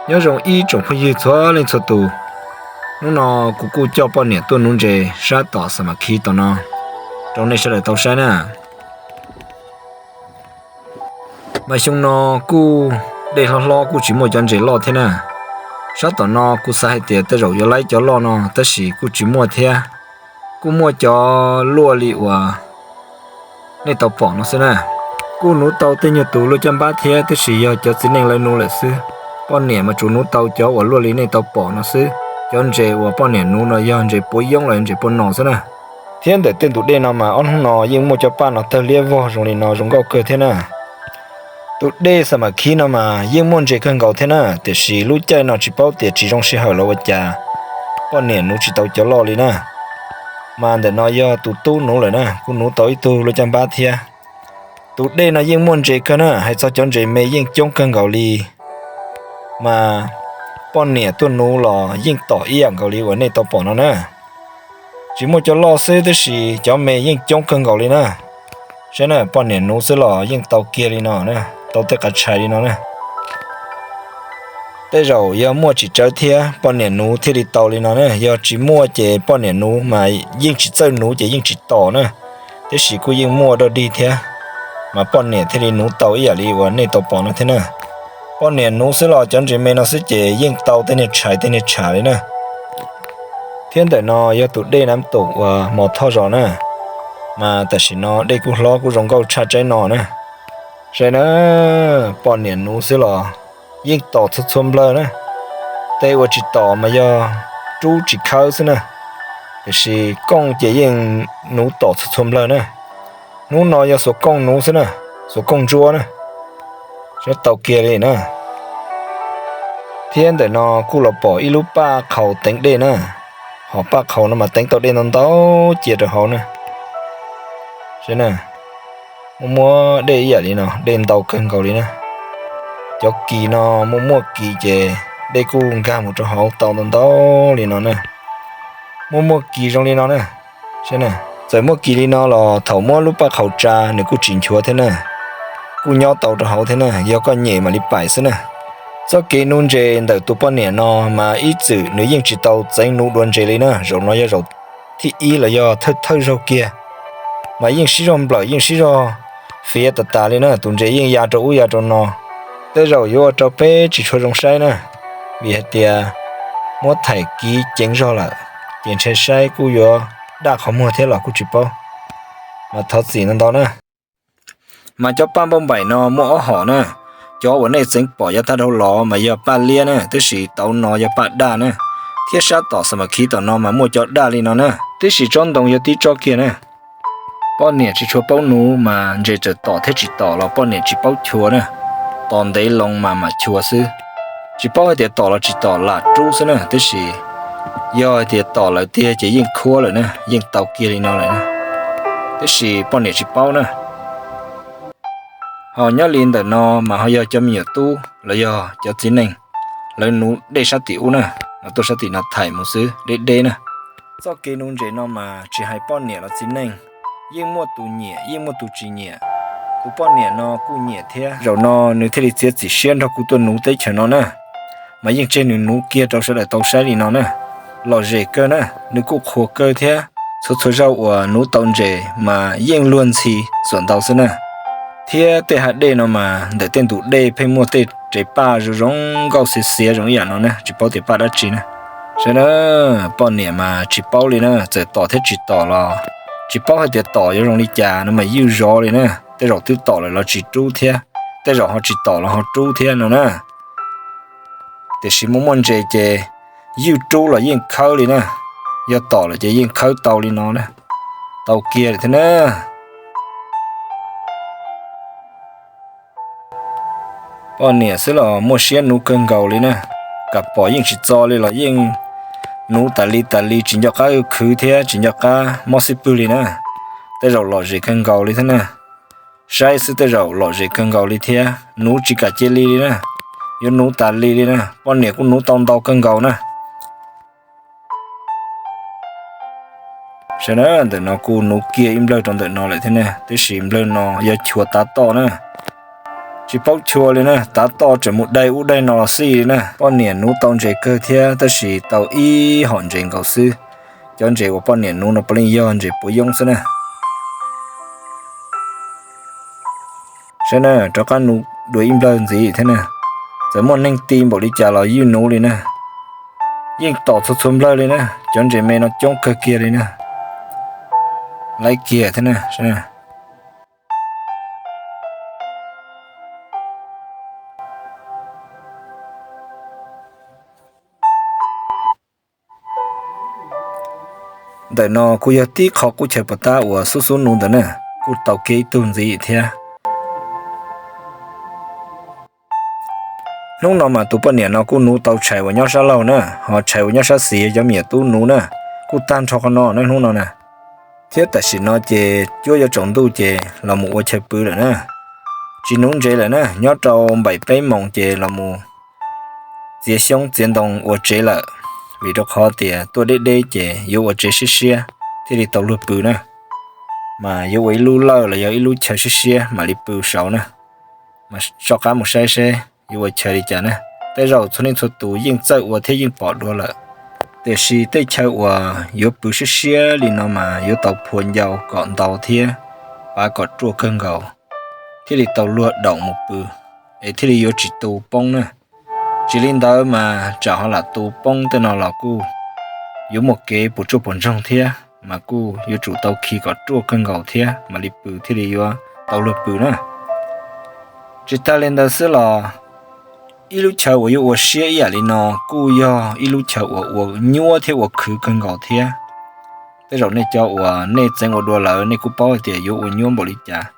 Nyob zoo ib tsoom phooj ywg txhua leej txhua tus, hnub no kuv kuj coj poj niam tuaj nuv ntses sab tom Xas Mas Khib tom no rau nej sawv daws tau saib na. Mas xyoo no kuj dej hlob hlob kuj tsis muaj cov ntses loj thiab na. Sab tom no kuv xav hais tias tej zaum yuav laib cov loj no tab sis kuj tsis muaj thiab. Kuj muaj cov luaj li uas nej tau pom no xwb na. Kuj nuv tau tej nyuag tus luaj caj npab thiab tab sis yog cov txiv neej lawv nuv lawm xwb. Poj niam mas tsuas nuv tau cov uas luaj li nej tau pom no xwb. Cov ntses uas poj niam nuv no yog ntses puav yoob los ntses puav no xwb na. Thiab ntawm tej ntug dej no mas ob hnub no yeej muaj cov paj no tawg liab vog zoo li no zoo nkauj kawg thiab na. Tus dej Xas Mas Khib no mas yeej muaj ntses kawg nkaus thiab na, tiam sis lub caij no tsis paub tias tsis zoo sij hawm los ua cas poj niam nuv tsis tau cov loj li na. Mas ntawm no yog tus tub nuv lawm na, kuj nuv tau ib tug luaj caj npab thiab. Tus dej no yeej muaj ntses kawg na, hais txog cov ntses me yeej coob kawg nkaus li. Mas poj niam tuaj nuv los yeej tom ib yam nkaus li uas nej tau pom no na. Tsis muaj cov loj xwb tab sis cov me yeej coob kawg nkaus li na. Saib na, poj niam nuv xwb los yeej tau kiag li no na, tau tej qav tshais li no na. Tej zaum yog muaj tsis tsawg thiab poj niam nuv thiaj li tau li no na, yog tsis muaj ces poj niam nuv mas yeej tsis txawj nuv ces yeej tsis tom na. Tiam sis kuj yeej muaj dog dig thiab, mas poj niam thiaj li nuv tau ib yam li uas nej tau pom no thiab na. Poj niam nuv xwb los cov ntses me no xwb ces yeej tau tej niag tshais tej niag tsham li na. Thiab ntawm no yog tus dej Nam Tum uas Mos Thoj zos na, mas tam sim no dej kuj hlob kuj zoo nkauj tshaj tsaib no na. Saib na, poj niam nuv xwb los yeej tom txhua txhua nplawg na. Tej uas tsis tom mas yog rub tsis khawb xwb na, tiam sis kooj ces yeej nuv tom txhua txhua nplawg na. Hnub no yog xuas kooj nuv xwb na, xuas kooj ntsuab na, saib tau kiag li na. Thiab ntawm no kuj los pom ib lub paj qhaus teev dej na, hos paj qhaus no mas teev tau dej ntau ntau cia rau hauv na. Saib na, muaj muaj dej ib yam li no, dej ntau kawg nkaus li na. Cov kis no muaj muaj kis ces dej kuj nkag mus rau hauv tau ntau ntau li no na. Muaj muaj kis zoo li no na. Txawm muaj kis li no los thaum muab lub paj qhaus tsa nws kuj tsis nchuav thiab na, kuj nyob tau rau hauv thiab na, yog koj nyem mam li paim xwb na. Txoj kev nuv ntses ntawm tus poj niam no mas ib txwm nws yeej tsis tau txeev nuv dua ntses li na, zaum no yog zaum thib ib los yog thawj thawj zaug kiag, mas yeej sib zog nplawm yeej sib zog fiav tas tas li na, tus ntses yeej ya rau ub ya rau no. Tej zaum yuav ua rau peb tsis tshua zoo saib na, vim hais tias muab thaim kiv ceev zog lawm, ces ntshe saib kuj yuav daj qhov muag thiab los kuj tsis paub, mas thov txim ntau ntau na. Mas cov paj npauj npaim no muaj ob hom na, cov uas nej txeev pom yav tag dhau los mas yog paj liab na, tab sis tauv no yog paj daj na. Thiab sab tom Xas Mas Khib tom no mas muaj cov daj li no na, tab sis tsob ntoo yog tib tsob kiag na. Poj niam tsis tshua paub nuv mas ntses txawm tom thiab tsis tom los poj niam tsis paub chua na, tos ntev loo mas mam chua xwb. Tsis paub hais tias tom los tsis tom lam rub xwb na, tab sis yog hais tias tom lawm tiag ces yeej khuab lawm na, yeej tau kiag li no lawm na, tab sis poj niam tsis paub na. Ho nyob li ntawm no mas ho yog cov me nyuam tub los yog cov txiv neej, lawv nuv dej sab tim ub na, mas tuaj sab tim no thaim mus xwb deb deb na. Txoj kev nuv ntses no mas tsis hais poj niam los txiv neej, yeej muaj tus nyiam yeej muaj tus tsis nyiam. Tus poj niam no kuj nyiam thiab, zaum no nws thiaj li txiav txim siab nrog kuv tuaj nuv teb chaws no na, mas yeej tseg nws nuv kiag rau sawv daws tau saib li no na. Lom zem kawg na, nws kuj qhuas kawg thiab. Txhua txhua zaug uas nuv tau ntses mas yeej luag ntxhi xuam ntau xwb na. Thiab tej hav dej no mas ntawm tej ntug dej pheej muaj tej rev paj zoo zoo nkauj xiav xiav zoo ib yam no na, tsis paub tias paj dab tsi na. Saib na, poj niam mas tsis paub li na, txawm tom thiab tsis tom los tsis paub hais tias tom yuav zoo li cas no mas ywj zov li na. Tej zaum twb tom lawm los tsis rub thiab, tej zaum ho tsis tom los ho rub thiab no na. Tiam sis muaj muaj ntses ces ywj rub los yeej khawb li na, yog tom lawm ces yeej khawb tau li no na, tau kiag lawm thiab na. Poj niam xwb los muaj siab nuv kawg nkaus li na, kam pom yeej tsis txo li los yeej nuv tas li tas li tsis nco qab khwv thiab tsis nco qab mob xib pwg li na. Tej zaum lom zem kawg nkaus li thiab na, saib xwb tej zaum lom zem kawg nkaus li thiab, nuv tsis kam cia li li na, yuav nuv tas li li na, poj niam kuj nuv tau ntau kawg nkaus na. Saib na, ntawm no kuj nuv kiag ib nplawg rau ntawm no lawm thiab na, tiam sis nplawg no yog chua tav toj na. Tsis paub chua li na, tav toj tseem mus daig ub daig no los xij li na. Poj niam nuv tau ntses kawg thiab tab sis tau ib hom ntses nkaus xwb. Cov ntses uas poj niam nuv no puav leej yog ntses puav yoob xwb na. Saib na, rov qab nuv dua ib nplawg ntxiv thiab na. Txawm muaj neeg ti npaum li cas los yeej nuv li na. Yeej tom txhua txhua nplawg li na, cov ntses me no coob kawg kiag li na. Laiv kiag thiab na. Ntawm no kuj yog tib qho qub chaw puas tab uas xub xub nuv ntawd na, kuj tau kiag ib tug ntxiv thiab. Hnub no mas tus poj niam no kuj nuv tau tshais uas nyob sab laug na, ho tshais uas nyob sab xis cov me nyuam tub nuv na, kuj tag nrho qhov no na hnub no na. Thiab tam sim no ces cuab yuav tsaus ntuj ces los mus ua chaw pw lawm na. Tsis nuv ntses lawm na, nyob rau npaim peb moos ces los mus txiav xyoob txiav ntoo ua tsev lawm, vim rau qhov tias tuaj deb deb ces yuav ua tsev siab siab thiaj li tau luag pw na. Mas yuav ua ib lub lawj los yog ib lub chaw siab siab mam li pw saud na. Mas soj qab mus saib seb yuav ua chaw li cas na. Tej zaum txhua leej txhua tus yeej txawj ua thiab yeej pom dua lawm, tiam sis tej chaw uas yuav pw siab siab li no mas yuav tau phua ncau kom ntau thiab pav kom ruaj kawg nkaus thiaj li tau luag daum mus pw, es thiaj li yuav tsis tu poob na. Tsis li ntawd mas tsam ho lam tu poob tej no los kuj yuav muaj kev puas tsuaj puas ntsoog thiab, mas kuj yuav tsum tau khi kom ruaj kawg nkaus thiab mam li pw thiaj li yuav tau luag pw na. Tsis tag li ntawd xwb los ib lub chaw uas yuav ua siab ib yam li no kuj yog ib lub chaw uas ua nyuab thiab ua khwv kawg nkaus thiab. Tej zaum nej cov uas nej txeev ua dua lawm nej kuj paub hais tias yuav ua nyuab npaum li cas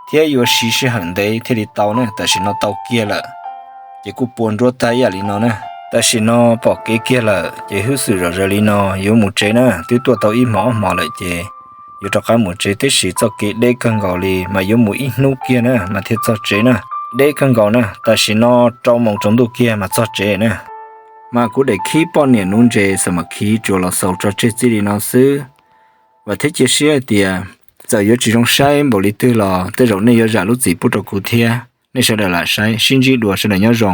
thiab yuav siv sij hawm ntev thiaj li tau na. Tam sim no tau kiag lawm ces kuj pua nruab tag ib yam li no na. Tam sim no pom kev kiag lawm ces hwb xwm zom zaws li no yuav mus tsev na. Twb tuaj tau ib hmos ob hmos lawm ces yuav rov qab mus tsev tib si, txoj kev deb kawg nkaus li mas yuav mus ib hnub kiag na mas thiaj txog tsev na. Deb kawg nkaus na, tam sim no rau moos tsaus ntuj kiag mas txog tsev na. Mas kuv daim khib poj niam nuv ntses xam mas khiv tsuas los xaus tso tseg txij li no xwb. Vam thiab cia siab hais tias txawm yuav tsis zoo saib npaum li twg los tej zaum nej yuav zam lub txim pub rau kuv thiab. Nej sawv daws lam saib, sib ntsib dua, sawv daws nyob zoo.